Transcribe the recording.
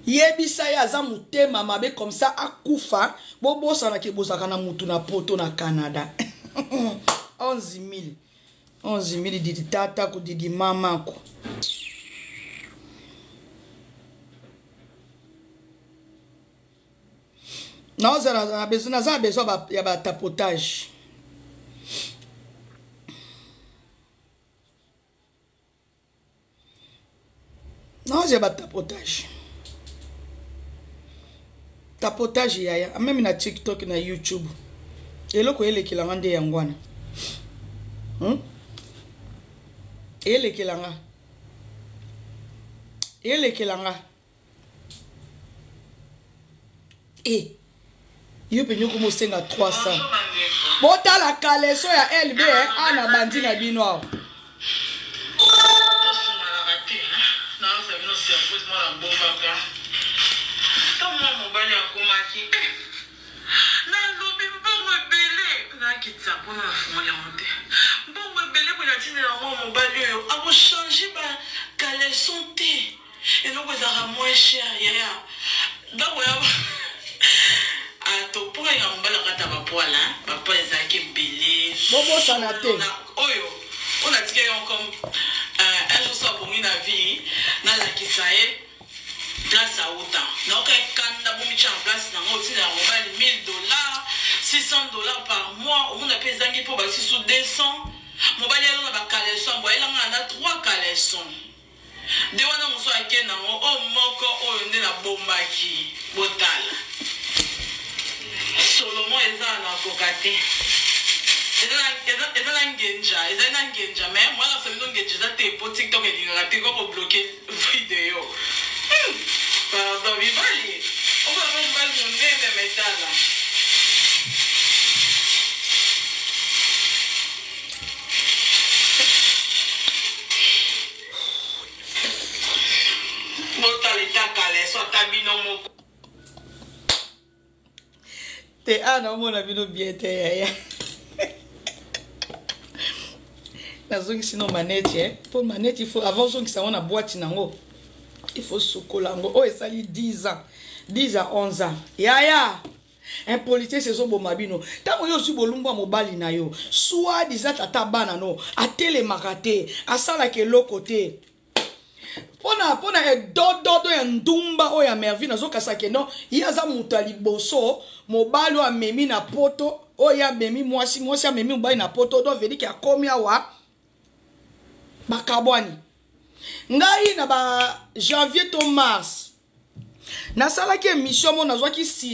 Yebisa ye aza motema mabe comme ça akufa. Bobosana ke bozalaka na mutu na poto na Canada. 11000. 11000 didi tata ku didi mama ku. Naozala na besoin, naza na besoin ya ba tapotage. Naozela ba tapotage. Tapotage yaya, meme na TikTok na YouTube. Eloko elekela nga nde yango wana. Elekela nga. Elekela nga. E yo mpenza okoma osenga 300. Botala kaleso ya LB eh, ana bandi na bino awa. Tosunganaka te nayosa bino surprise mwana bombaka ntango mwa mobali akomaki eh, nalobi mbongo ebele nakitisa mpona nafungoli yango te mbongo ebele boye natindela mwa mobali oyo akochange ba caleçon te eloko ezalaka moins cher yaya ndako ya ato mpo ya mobali akata bapoil bapoil ezalaki ebele bobosana te oyo oyo natika yo comme un jour so abongi na vie nalakisa ye place auta naoka ekanda bomitya na place nango otindela mobali 1000 dollars, 600 dollars par mois. Omona mpe ezangi mpo basusu 200 mobali alona bacaleçon bo ayelanga na 3 caleçon nde wana mosu ake nango oyo moko oyo nde nabombaki. Botala solomon eza na koka te, eza na ngenja, ezali na ngenja mais mwana solino ngenja eza te po TikTok elingaka te ko kobloquer video. Pardon mibali, okola mobali monene metala. Botala etakala eso ata bino moko. Te awa naomona bino bien te yaya. Nazongisi no maneti eh. Mpo maneti, il faut avant ozongisa yango na boîte nango, il faut sukola yango. Oyo esali 10 ans, 10 à 11 ans yaya. Impolitesse ezoboma bino. Ntango yo ozwi bolumbu ya mobali na yo, soit disant tata bana no atelemaka te, asalaka eloko te mpona edododo ya ndumba oyo ya Mervi. Nazokasa ke non, ye aza moto ya liboso mobali oyo amemi na poto, oyo amemi mwasi, mwasi amemi mobali na poto. Donc vedike akomi awa, bakabwani. Ngai na ba janvier to mars nasalaki émission mo nazwaki sujet.